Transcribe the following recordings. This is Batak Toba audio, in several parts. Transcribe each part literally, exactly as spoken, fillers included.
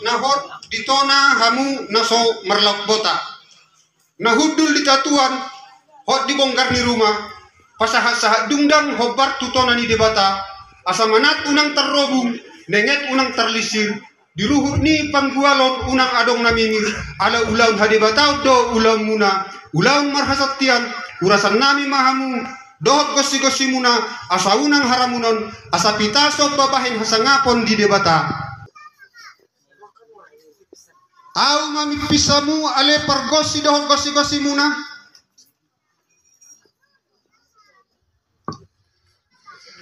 Na hot di tona hamu na so marlaok bota, na hundul di tatuan, hot di bonggar ni ruma, pasahat-sahat dung dang hombar tu tona ni Debata, asa manat unang tarrobung, nenget unang tarlinsir, di ruhut ni panggualon unang adong na mimir, ala ulaon hadebataon do ulaonmuna, ulaon marhasantian, urasannami ma hamu, dohot gonsi-gonsimuna, asa unang haramunon, asa pita somba bahen hasangapon di Debata. Ahu ma mimpis hamu ale pargonsi dohot gonsi-gonsimuna.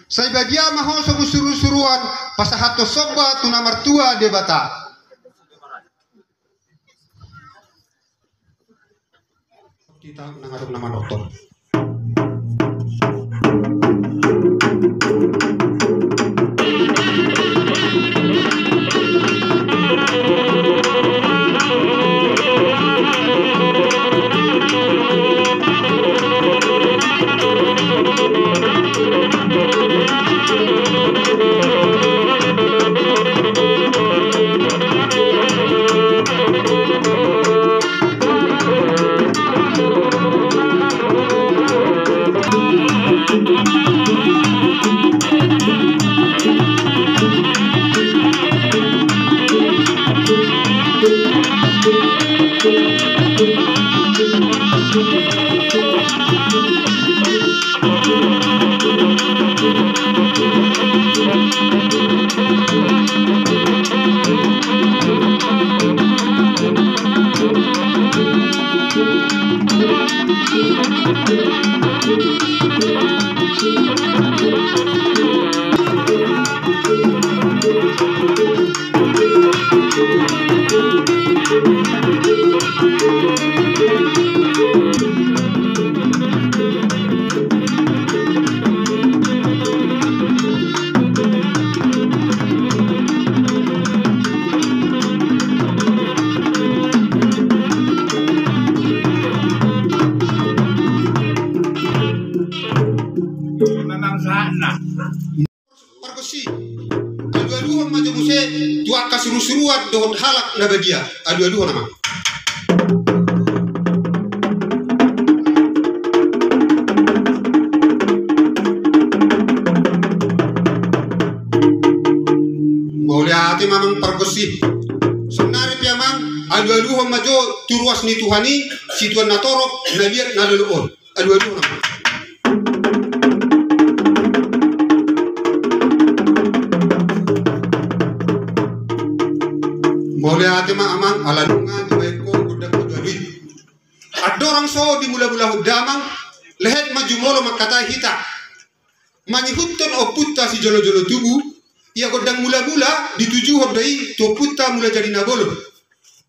Sai badia ma ho so suru-suruan pasahathon somba tu na martua Debata. Hita na ngadok na manortor. Pargonsi, alu-aluhon ma jo muse tu angka suru-suruan dohot halak na badia. Alu-aluhon amang. Mauliate ma amang pargonsi. Saonnari pe amang, alu-aluhon ma jo tu ruas ni Tuhan i, situan na torop, na liat, na lolo on. Alu-aluhon amang. Mauliate ma amang, ala nunga dibahen ho gondang alu-alu i. Andorang so dimula-mulahon damang, lehet ma jumolo mangkatai hita. Mangihuthon ompunta sijolo-jolo tubu, ia gondang mula-mula ditujuhon do i tu ompunta Mulajadi Nabolon.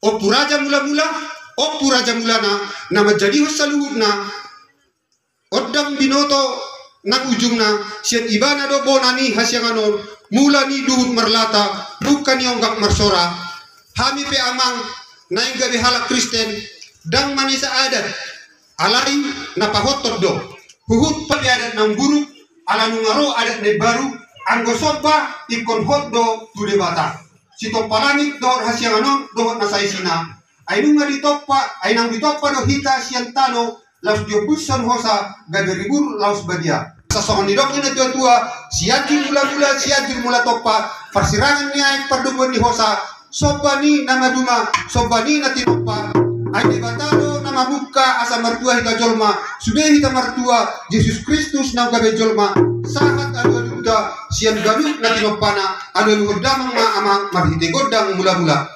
Ompu Raja Mula-mula, Ompu Raja Mulana, na manjadihon saluhutna, ondang binoto nang ujungna, sian ibana do bona ni hasiangan on, mula ni duhut marlata, mungka ni onggak marsora. Hami pe amang, naeng gabe halak Kristen, ndang manesa adat, alai na pahothon do. Huhut pe adat naung buruk, ala nunga ro adat na imbaru, anggo somba ingkon hot do tu Debata. Sitompa langit dohot hasiangan on dohot na saisina. Ai nunga ditompa, ai naung ditompa do hita sian tano, laos diombushon hosa, gabe ribur laos badia. Sasongon nidok ni na tua-tua, Sianjur Mula-mula, Sianjur Mula Tompa, parsirangan ni aek pardomuan ni hosa, somba ni na maduma, somba ni na tinompa. Ai Debata do na mamungka asa martua hita jolma, sude hita martua, Jesus Kristus naung gabe jolma, sahat alu-alunta, sian ganup na tinompana, alu-aluhon damang ma amang, marhite gondang mula-mula.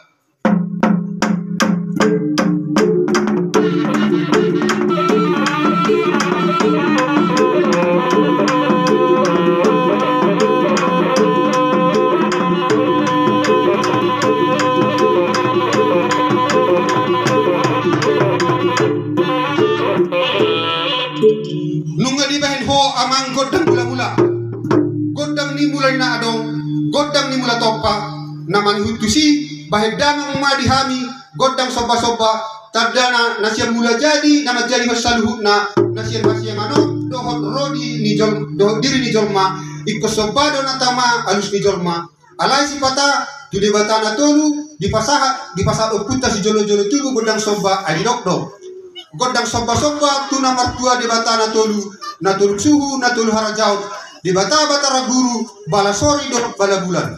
Nunga dibahen ho amang gondang mula-mula, gondang ni mula ni na adong, gondang ni mula tompa, na mangihuthon tusi, bahen damang ma di hami, gondang somba-somba, tandana na sian Mulajadi, na manjadihon saluhutna, na sian hasiangan on, dohot ro di ni jol-, dohot diri ni jolma, ingkon somba do na tama alus ni jolma. Alai sipata, Tu Debata na tolu dipasahat, dipasahat ompunta sijolo-jolo tubu gondang somba, ai didok do: Gondang somba-somba tu na martua Debata na tolu, na tolu suhu, na tolu harajaon, Debata Batara Guru, bala sori dohot bala bulan.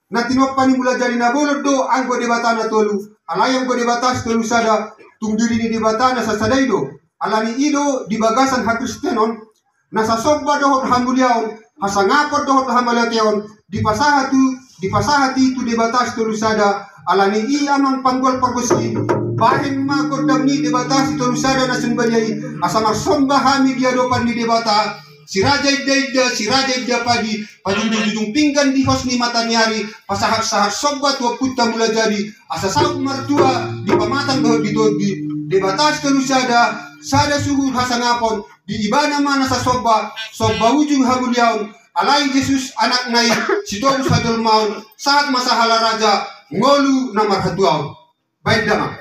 Na tinompa ni Mulajadi Na Bolon do anggo Debata na tolu, alai anggo Debata Sitolusada, tung diri ni Debata na sasada i do. Alani i do di bagasan hakristenon, nasa somba dohot hamuliaon, hasangapon dohot hamauliateon, dipasahat tu, dipasahat i tu Debata Sitolusada. Alani i, amang panggual pargonsi, bahen ma gondang ni Debata Sitolusada na sumbadia i, asa marsomba hami di adopan ni Debata, si Raja Inda-inda, si Raja Inda Padi, pajujung-jujung pinggan di hos ni mataniari, pasahat-sahat somba tu ompunta Mulajadi, asa saut martua di pamatang dohot di tondi, Debata Sitolusada, sada suhut hasangapon, di ibana ma nasa somba, somba ujung hamuliaon, alai Jesus anakna i, sitobus hajolmaon, sahat ma sahala raja, ngolu na marhatuaon. Bahen damang.